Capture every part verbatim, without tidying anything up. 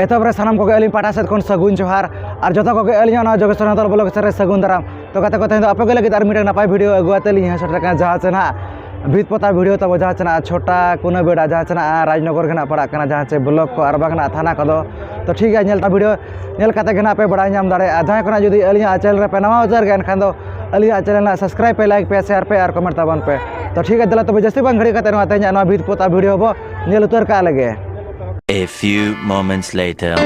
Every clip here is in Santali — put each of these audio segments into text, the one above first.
ᱛᱚᱵᱮ ᱥᱟᱱᱟᱢ ᱠᱚᱜᱮ ᱟᱹᱞᱤᱧ ᱯᱟᱦᱴᱟ ᱥᱮᱫ ᱠᱷᱚᱱ ᱥᱟᱹᱜᱩᱱ ᱡᱚᱦᱟᱨ᱾ ᱟᱨ ᱡᱚᱛᱚ ᱠᱚᱜᱮ ᱟᱹᱞᱤᱧᱟᱜ ᱱᱚᱣᱟ ᱡᱚᱜᱮᱥᱣᱚᱨ ᱱᱟᱫᱚᱞ ᱵᱞᱚᱜ ᱥᱮᱫ ᱨᱮ ᱥᱟᱹᱜᱩᱱ ᱫᱟᱨᱟᱢ᱾ ᱛᱚ ᱜᱟᱛᱮ ᱠᱚ, ᱛᱮᱦᱮᱧ ᱫᱚ ᱟᱯᱮ ᱠᱚ ᱞᱟᱹᱜᱤᱫ ᱟᱨ ᱢᱤᱫᱴᱟᱝ ᱱᱟᱯᱟᱭ ᱵᱷᱤᱰᱤᱭᱳ ᱟᱹᱜᱩ ᱟᱛᱮ ᱞᱤᱧ ᱦᱮᱡ ᱥᱮᱴᱮᱨ ᱟᱠᱟᱱᱟ, ᱡᱟᱦᱟᱸ ᱪᱮ ᱱᱟᱦᱟᱜ ᱵᱷᱤᱛ ᱯᱚᱛᱟᱣ ᱵᱷᱤᱰᱤᱭᱳ ᱛᱟᱵᱚ, ᱡᱟᱦᱟᱸ ᱪᱮ ᱱᱟᱦᱟᱜ ᱪᱷᱳᱴᱟ ᱠᱩᱱᱟᱹᱵᱮᱲᱟ, ᱡᱟᱦᱟᱸ ᱪᱮ ᱱᱟᱦᱟᱜ ᱨᱟᱡᱽᱱᱚᱜᱚᱨ ᱜᱮ ᱱᱟᱦᱟᱜ ᱯᱟᱲᱟᱜ ᱠᱟᱱᱟ, ᱡᱟᱦᱟᱸ ᱪᱮ ᱵᱞᱚᱠ ᱠᱚ ᱟᱨ ᱵᱟᱝ ᱱᱟᱦᱟᱜ ᱛᱷᱟᱱᱟ ᱠᱚᱫᱚ᱾ ᱛᱚ ᱴᱷᱤᱠ ᱜᱮᱭᱟ, ᱧᱮᱞ ᱛᱟ ᱵᱷᱤᱰᱤᱭᱳ ᱧᱮᱞ ᱠᱟᱛᱮ ᱜᱮ ᱱᱟᱦᱟᱜ ᱯᱮ ᱵᱟᱲᱟᱭ ᱧᱟᱢ ᱫᱟᱲᱮᱭᱟᱜᱼᱟ᱾ ᱡᱟᱦᱟᱸᱭ ᱠᱚ ᱱᱟᱦᱟᱜ ᱡᱩᱫᱤ ᱟᱹᱞᱤᱧᱟᱜ ᱪᱮᱱᱮᱞ ᱨᱮ ᱯᱮ ᱱᱟᱣᱟ ᱩᱛᱟᱹᱨ ᱜᱮ, ᱮᱱᱠᱷᱟᱱ ᱫᱚ ᱟᱹᱞᱤᱧᱟᱜ ᱪᱮᱱᱮᱞ ᱱᱟᱦᱟᱜ ᱥᱟᱵᱥᱠᱨᱟᱭᱤᱵ ᱯᱮ, ᱞᱟᱭᱤᱠ ᱯᱮ, ᱥᱮᱭᱟᱨ ᱯᱮ ᱟᱨ ᱠᱚᱢᱮᱱᱴ ᱛᱟᱵᱚᱱ ᱯᱮ᱾ ᱛᱚ ᱴᱷᱤᱠ ᱜᱮᱭᱟ, ᱫᱮᱞᱟ ᱛᱚᱵᱮ ᱡᱟᱹᱥᱛᱤ ᱵᱟᱝ ᱜᱷᱟᱹᱲᱤᱡ ᱠᱟᱛᱮ ᱱᱚᱣᱟ ᱛᱮᱦᱮᱧᱟᱜ ᱱᱚᱣᱟ ᱵᱷᱤᱛ ᱯᱚᱛᱟᱣ ᱵᱷᱤᱰᱤᱭᱳ ᱵᱚ ᱧᱮᱞ ᱩᱛᱟᱹᱨ ᱠᱟᱜ ᱞᱮᱜᱮ᱾ A few moments later.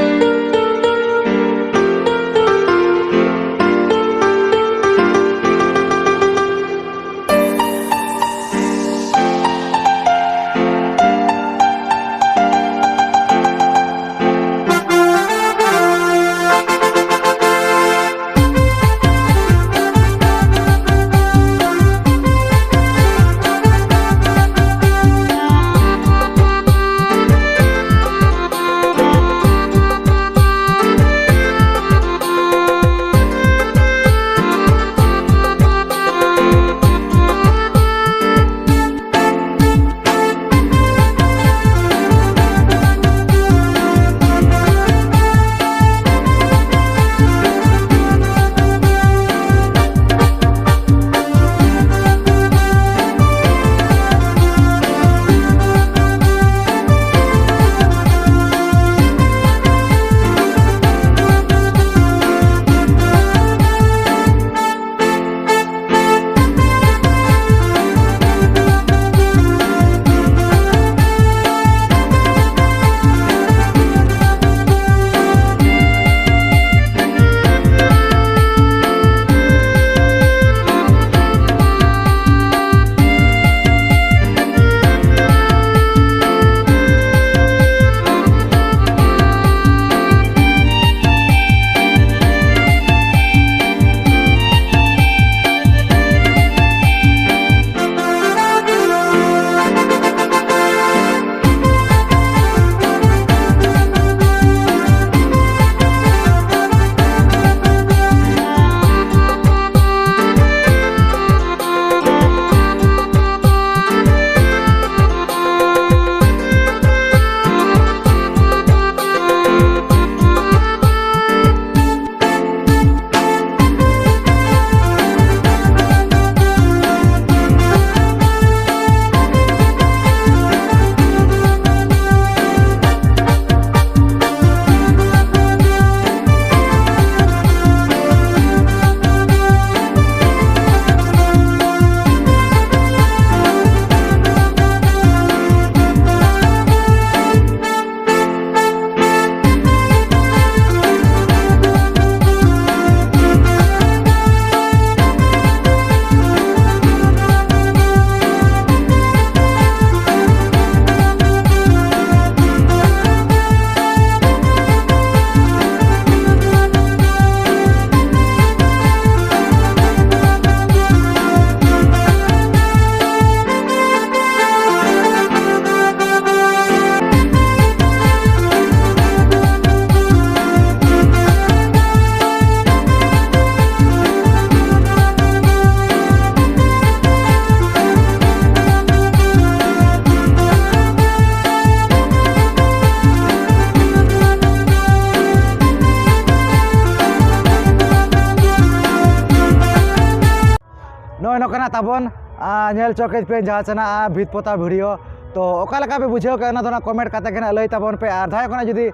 ᱠᱟᱱᱟ ᱛᱟᱵᱚᱱ, ᱟᱨ ᱧᱮᱞ ᱪᱚ ᱠᱮᱫ ᱯᱮ ᱡᱟᱦᱟᱸ ᱥᱮᱱᱟᱜ ᱵᱷᱤᱛ ᱯᱚᱛᱟᱣ ᱵᱷᱤᱰᱤᱭᱳ᱾ ᱛᱚ ᱚᱠᱟ ᱞᱮᱠᱟ ᱯᱮ ᱵᱩᱡᱷᱟᱹᱣ ᱠᱮᱫᱟ, ᱚᱱᱟ ᱫᱚ ᱱᱟᱜ ᱠᱚᱢᱮᱱᱴ ᱠᱟᱛᱮ ᱜᱮ ᱱᱟᱜ ᱞᱟᱹᱭ ᱛᱟᱵᱚᱱ ᱯᱮ᱾ ᱟᱨ ᱡᱟᱦᱟᱸᱭ ᱠᱷᱚᱱᱟᱜ ᱡᱩᱫᱤ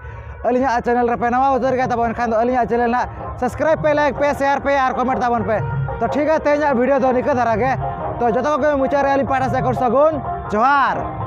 ᱟᱹᱞᱤᱧᱟᱜ ᱪᱮᱱᱮᱞ ᱨᱮᱯᱮ ᱱᱟᱣᱟ ᱩᱛᱟᱹᱨ ᱜᱮᱭᱟ ᱛᱟᱵᱚᱱ, ᱮᱱᱠᱷᱟᱱ ᱫᱚ ᱟᱹᱞᱤᱧᱟᱜ ᱪᱮᱱᱮᱞ ᱱᱟᱜ ᱥᱟᱵᱥᱠᱨᱟᱭᱤᱵ ᱯᱮ, ᱞᱟᱭᱤᱠ ᱯᱮ, ᱥᱮᱭᱟᱨ ᱯᱮ ᱟᱨ ᱠᱚᱢᱮᱱᱴ ᱛᱟᱵᱚᱱ ᱯᱮ᱾ ᱛᱚ ᱴᱷᱤᱠ ᱜᱮᱭᱟ, ᱛᱮᱦᱮᱧᱟᱜ ᱵᱷᱤᱰᱤᱭᱳ ᱫᱚ ᱱᱤᱠᱟᱹ ᱫᱷᱟᱨᱟ ᱜᱮ᱾ ᱛᱚ ᱡᱚᱛᱚ ᱠᱚᱜᱮ ᱢᱩᱪᱟᱹᱫ ᱨᱮ ᱟᱹᱞᱤᱧ ᱯᱟᱦᱴᱟ ᱥᱮᱫ ᱠᱷᱚᱱ ᱥᱟᱹᱜᱩᱱ ᱡᱚᱦᱟᱨ᱾